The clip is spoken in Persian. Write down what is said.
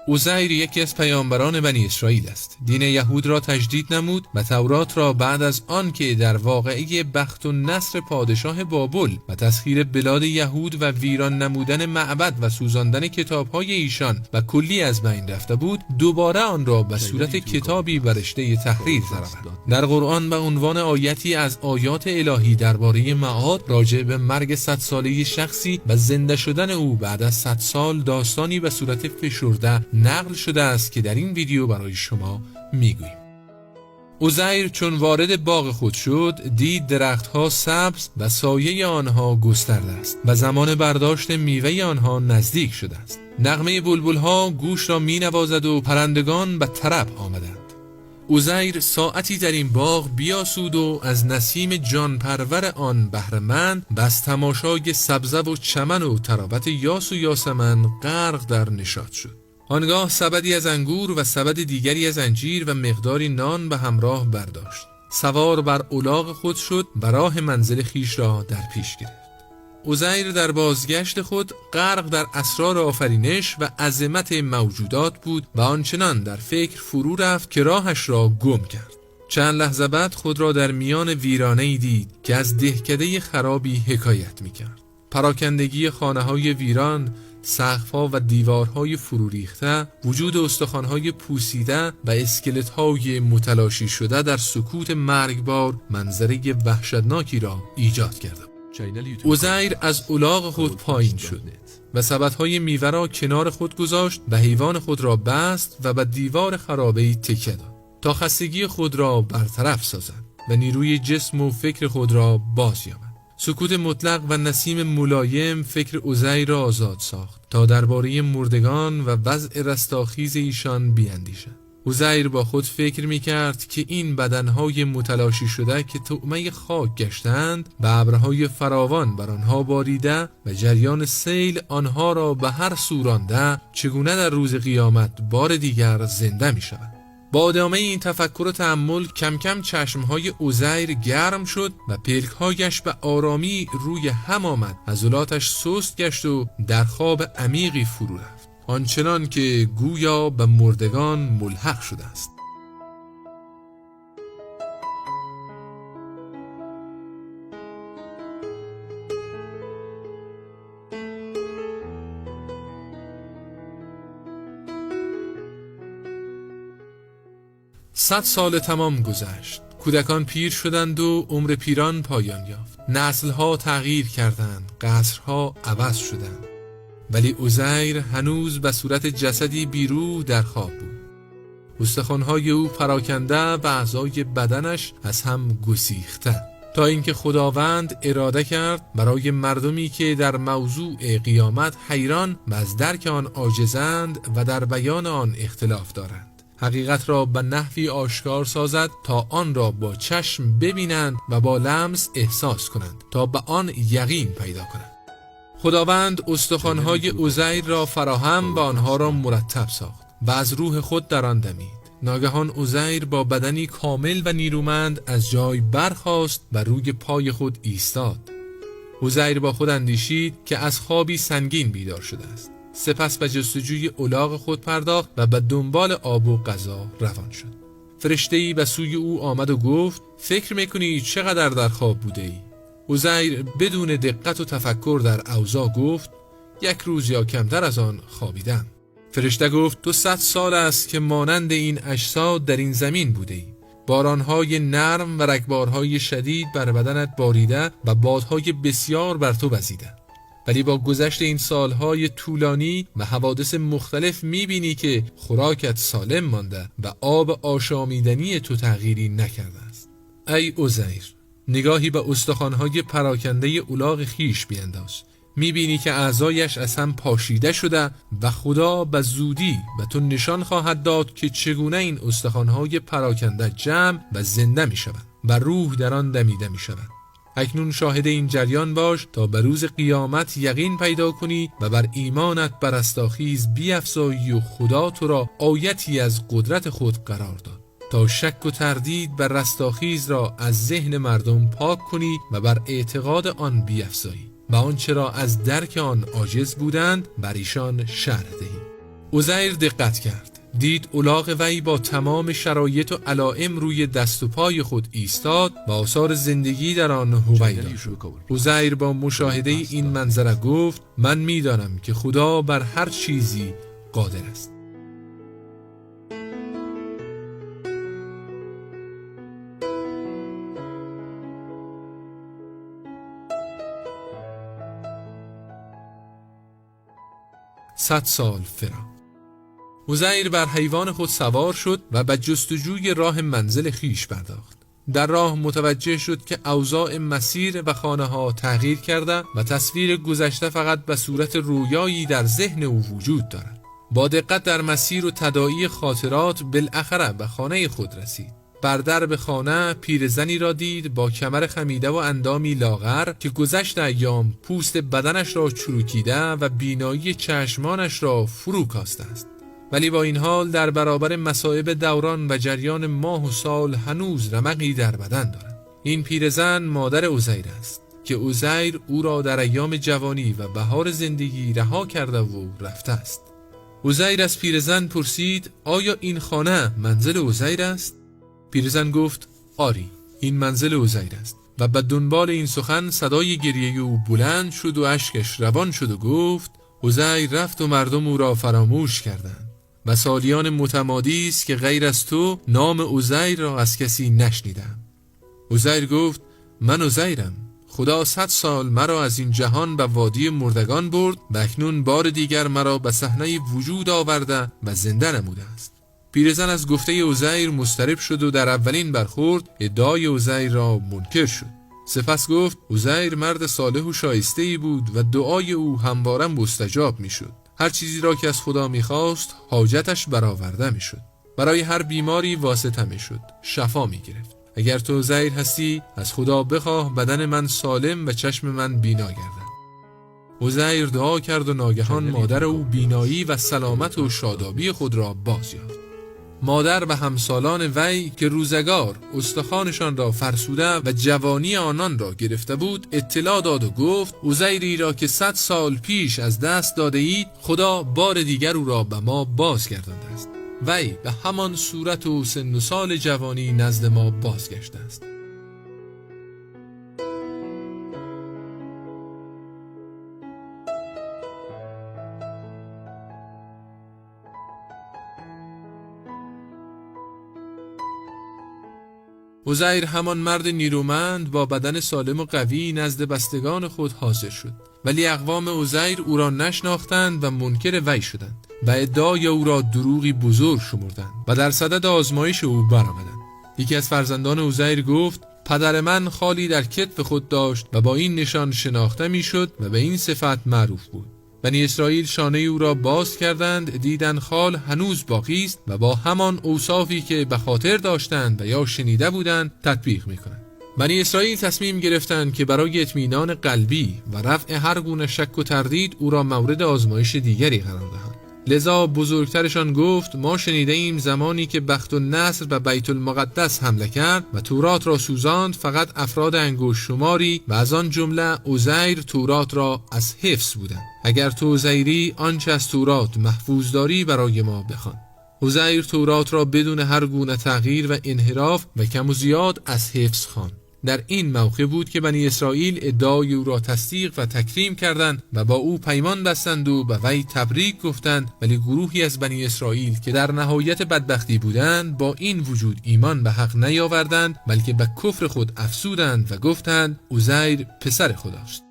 عزیر یکی از پیامبران بنی اسرائیل است. دین یهود را تجدید نمود و تورات را بعد از آن که در واقعه بخت و نصر پادشاه بابل و تسخیر بلاد یهود و ویران نمودن معبد و سوزاندن کتاب‌های ایشان و کلی از بین رفته بود، دوباره آن را به صورت کتابی و رشته تحریر درآورد. در قرآن به عنوان آیتی از آیات الهی درباره معاد، راجع به مرگ 100 ساله شخصی و زنده شدن او بعد از 100 سال داستانی به صورت فشرده نقل شده است که در این ویدیو برای شما میگوییم. عزیر چون وارد باغ خود شد، دید درختها سبز و سایه آنها گسترده است و زمان برداشت میوه آنها نزدیک شده است. نغمه بلبلها گوش را مینوازد و پرندگان به طرب آمدند. عزیر ساعتی در این باغ بیاسود و از نسیم جانپرور آن بهره‌مند و از تماشای سبزه و چمن و طراوت یاس و یاسمن غرق در نشاط شد. آنگاه سبدی از انگور و سبد دیگری از انجیر و مقداری نان به همراه برداشت. سوار بر الاغ خود شد و راه منزل خویش را در پیش گرفت. عزیر در بازگشت خود غرق در اسرار آفرینش و عظمت موجودات بود و آنچنان در فکر فرو رفت که راهش را گم کرد. چند لحظه بعد خود را در میان ویرانه‌ای دید که از دهکده خرابی حکایت می‌کرد. پراکندگی خانه‌های ویران، سقف‌ها و دیوارهای فرو ریخته، وجود استخوان‌های پوسیده و اسکلت‌های متلاشی شده در سکوت مرگبار منظره وحشتناکی را ایجاد کرده. عزیر از الاغ خود پایین شد و سبدهای میوه را کنار خود گذاشت و حیوان خود را بست و به دیوار خرابه‌ای تکیه داد تا خستگی خود را برطرف سازد و نیروی جسم و فکر خود را باز یابد. سکوت مطلق و نسیم ملایم فکر عزیر را آزاد ساخت تا درباره مردگان و وضع رستاخیز ایشان بیاندیشد. عزیر با خود فکر می‌کرد که این بدنهای متلاشی شده که طعمه خاک گشتند و ابرهای فراوان بر آنها باریده و جریان سیل آنها را به هر سو رانده، چگونه در روز قیامت بار دیگر زنده می‌شوند. با ادامه این تفکر و تأمل کم کم چشمهای عزیر گرم شد و پلکهایش به آرامی روی هم آمد، عضلاتش سست گشت و در خواب عمیقی فرو رفت، آنچنان که گویا به مردگان ملحق شده است. صد سال تمام گذشت. کودکان پیر شدند و عمر پیران پایان یافت. نسلها تغییر کردند، قصرها عوض شدند، ولی عزیر هنوز به صورت جسدی بیروح در خواب بود. استخوان‌های او پراکنده و اعضای بدنش از هم گسیخته، تا اینکه خداوند اراده کرد برای مردمی که در موضوع قیامت حیران و از درک آن عاجزند و در بیان آن اختلاف دارند، حقیقت را به نحوی آشکار سازد تا آن را با چشم ببینند و با لمس احساس کنند تا به آن یقین پیدا کنند. خداوند استخوان‌های عزیر را فراهم و آنها را مرتب ساخت و از روح خود در آن دمید. ناگهان عزیر با بدنی کامل و نیرومند از جای برخاست و روی پای خود ایستاد. عزیر با خود اندیشید که از خوابی سنگین بیدار شده است. سپس به جستجوی الاغ خود پرداخت و به دنبال آب و غذا روان شد. فرشته‌ای به سوی او آمد و گفت: فکر می‌کنی چقدر در خواب بوده ای؟ عزیر بدون دقت و تفکر در اوضاع گفت: یک روز یا کمتر از آن خوابیدم. فرشته گفت: تو 100 سال است که مانند این اجساد در این زمین بوده ای. بارانهای نرم و رگبارهای شدید بر بدنت باریده و بادهای بسیار بر تو وزیده. ولی با گذشت این سالهای طولانی و حوادث مختلف میبینی که خوراکت سالم مانده و آب آشامیدنی تو تغییری نکرده است. ای عزیر، نگاهی به استخوان‌های پراکنده الاغ خویش بینداز. میبینی که اعضایش از هم پاشیده شده و خدا به زودی به تو نشان خواهد داد که چگونه این استخوان‌های پراکنده جمع و زنده میشوند و روح در آن دمیده میشود. اکنون شاهد این جریان باش تا به روز قیامت یقین پیدا کنی و بر ایمانت برستاخیز بیفزایی و خدا تو را آیتی از قدرت خود قرار داد تا شک و تردید بر رستاخیز را از ذهن مردم پاک کنی و بر اعتقاد آن بیفزایی و آنچه را از درک آن عاجز بودند بر ایشان شرح دهی. عزیر دقت کرد، دید الاغ وی با تمام شرایط و علائم روی دست و پای خود ایستاد و آثار زندگی در آن هویدا شد. عزیر با مشاهده این منظره گفت: من میدانم که خدا بر هر چیزی قادر است. صد سال فراق. عزیر بر حیوان خود سوار شد و به جستجوی راه منزل خیش پرداخت. در راه متوجه شد که اوضاع مسیر و خانه ها تغییر کرده و تصویر گذشته فقط به صورت رویایی در ذهن او وجود دارد. با دقت در مسیر و تداعی خاطرات بالاخره به خانه خود رسید. بر درب خانه پیرزنی را دید با کمر خمیده و اندامی لاغر که گذشت ایام پوست بدنش را چروکیده و بینایی چشمانش را فرو کاسته است، ولی با این حال در برابر مصائب دوران و جریان ماه و سال هنوز رمقی در بدن دارد. این پیرزن مادر عزیر است که عزیر او را در ایام جوانی و بهار زندگی رها کرده و رفته است. عزیر از پیرزن پرسید: آیا این خانه منزل عزیر است؟ پیرزن گفت: آری، این منزل عزیر است. و به دنبال این سخن صدای گریه او بلند شد و اشکش روان شد و گفت: عزیر رفت و مردم او را فراموش کردند و سالیان متمادی است که غیر از تو نام عزیر را از کسی نشنیدم. عزیر گفت: من عزیرم. خدا 100 سال مرا از این جهان به وادی مردگان برد و اکنون بار دیگر مرا به صحنه وجود آورده و زنده نموده است. پیرزن از گفته عزیر مضطرب شد و در اولین برخورد ادعای عزیر را منکر شد. سپس گفت: عزیر مرد صالح و شایسته‌ای بود و دعای او همواره مستجاب می‌شد. هر چیزی را که از خدا می‌خواست حاجتش برآورده می‌شد. برای هر بیماری واسطه می‌شد، شفا می‌گرفت. اگر تو عزیر هستی از خدا بخواه بدن من سالم و چشم من بینا گردد. عزیر دعا کرد و ناگهان مادر او بینایی و سلامت و شادابی خود را باز یافت. مادر و همسالان وی که روزگار استخوانشان را فرسوده و جوانی آنان را گرفته بود اطلاع داد و گفت: عزیری را که 100 سال پیش از دست داده اید خدا بار دیگر او را به ما بازگردانده است. وی به همان صورت و سن و سال جوانی نزد ما بازگشته است. عزیر همان مرد نیرومند با بدن سالم و قوی نزد بستگان خود حاضر شد، ولی اقوام عزیر او را نشناختند و منکر وی شدند و ادعای او را دروغی بزرگ شمردند و در صدد آزمایش او برآمدند. یکی از فرزندان عزیر گفت: پدر من خالی در کتف خود داشت و با این نشان شناخته میشد و به این صفت معروف بود. بنی اسرائیل شانه او را باز کردند، دیدن خال هنوز باقی است و با همان اوصافی که به خاطر داشتند و یا شنیده بودند تطبیق می‌کنند. بنی اسرائیل تصمیم گرفتند که برای اطمینان قلبی و رفع هر گونه شک و تردید او را مورد آزمایش دیگری قرار دهند. لذا بزرگترشان گفت: ما شنیده ایم زمانی که بخت النصر و بیت المقدس حمله کرد و تورات را سوزاند فقط افراد انگشت شماری و از آن جمله عزیر تورات را از حفظ بودند. اگر تو عزیری آنچه از تورات محفوظ داری برای ما بخوان. عزیر تورات را بدون هر گونه تغییر و انحراف و کم و زیاد از حفظ خواند. در این موقع بود که بنی اسرائیل ادعای او را تصدیق و تکریم کردند و با او پیمان بستند و به وی تبریک گفتند، ولی گروهی از بنی اسرائیل که در نهایت بدبختی بودند با این وجود ایمان به حق نیاوردند، بلکه به کفر خود افسودند و گفتند عزیر پسر خداست.